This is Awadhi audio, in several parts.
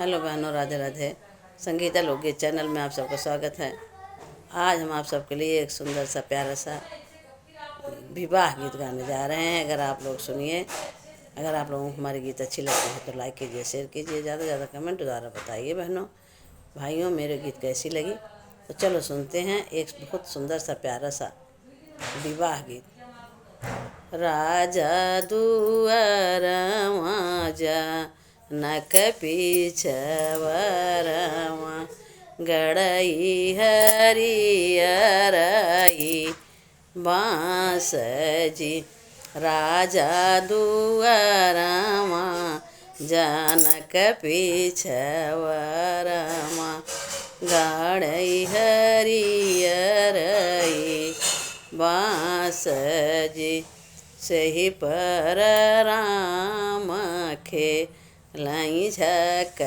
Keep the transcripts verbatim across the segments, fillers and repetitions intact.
हेलो बहनों, राधे राधे। संगीता लोकगीत चैनल में आप सबका स्वागत है। आज हम आप सबके लिए एक सुंदर सा, प्यारा सा विवाह गीत गाने जा रहे हैं। अगर आप लोग सुनिए, अगर आप लोगों को हमारे गीत अच्छी लगती है तो लाइक कीजिए, शेयर कीजिए, ज़्यादा से ज़्यादा कमेंट द्वारा बताइए बहनों, भाइयों, मेरे गीत कैसी लगी। तो चलो सुनते हैं एक बहुत सुंदर सा, प्यारा सा विवाह गीत। राजा दुआरवा जा नक पीछवरवा, गड़ई हरियरई बाँस जी। राजा दुआरवा जा नक पीछवरवा, गड़ई हरियरई बाँस जी। सेही पर राम खे लई झक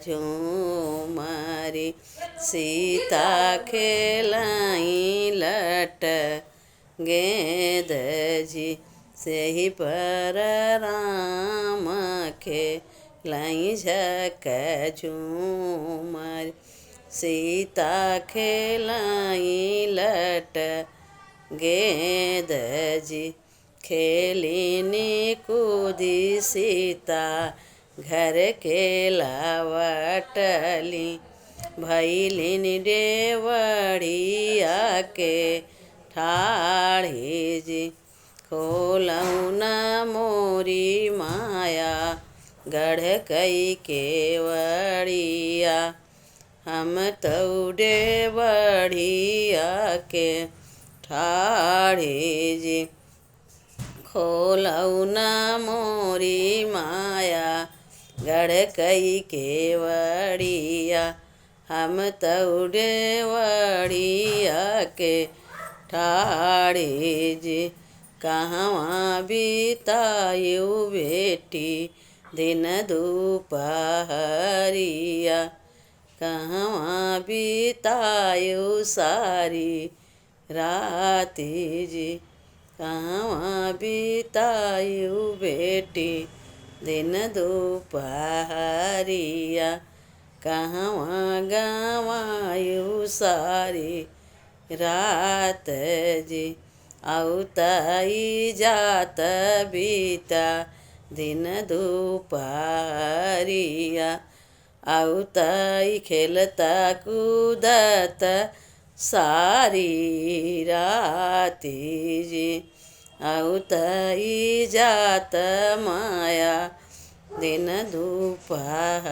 झूमरी, सीता खेलई लट गेंद जी। सेही पर राम खेलई झक झूमरी, सीता खेलई लट गेंद जी। खेलिनी कूदी सीता घर के लवटली, भइलिन डेवढ़िया के ठाढ़ी जी। खोलउ न मोरी माया गढ़ कई केवड़िया, हम तउ डेवढ़िया के ठाढ़ी जी। खोलउ न मोरी माया गढ़ कई केवड़िया, हम तउ डेवढ़िया के ठाढ़ी जी। कहवाँ बितायु बेटी दिन दुपहरिया, कहवाँ बितायु सारी राती जी। कहवाँ बितायु बेटी दिन दुपहरिया, कहवाँ गँवायु सारी रात जी। अउतई जात बीता दिन दुपहरिया, अउतई खेलत कूदत सारी राती जी। अउतई जात माया दिन दुपहरिया,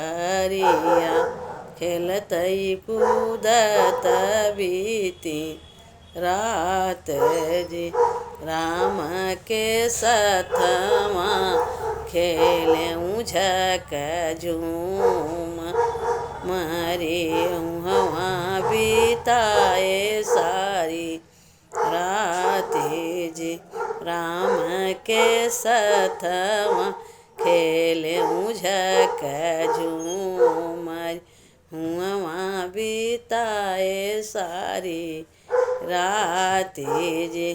खेलतई कूदत बीती रात जी। राम के सथवा खेलेउ झक झूमरी, उहवाँ बिताए सारी राती जी। राम के सथवा खेलेउ झक झूमरी, उहवाँ बिताए सारी राती जी।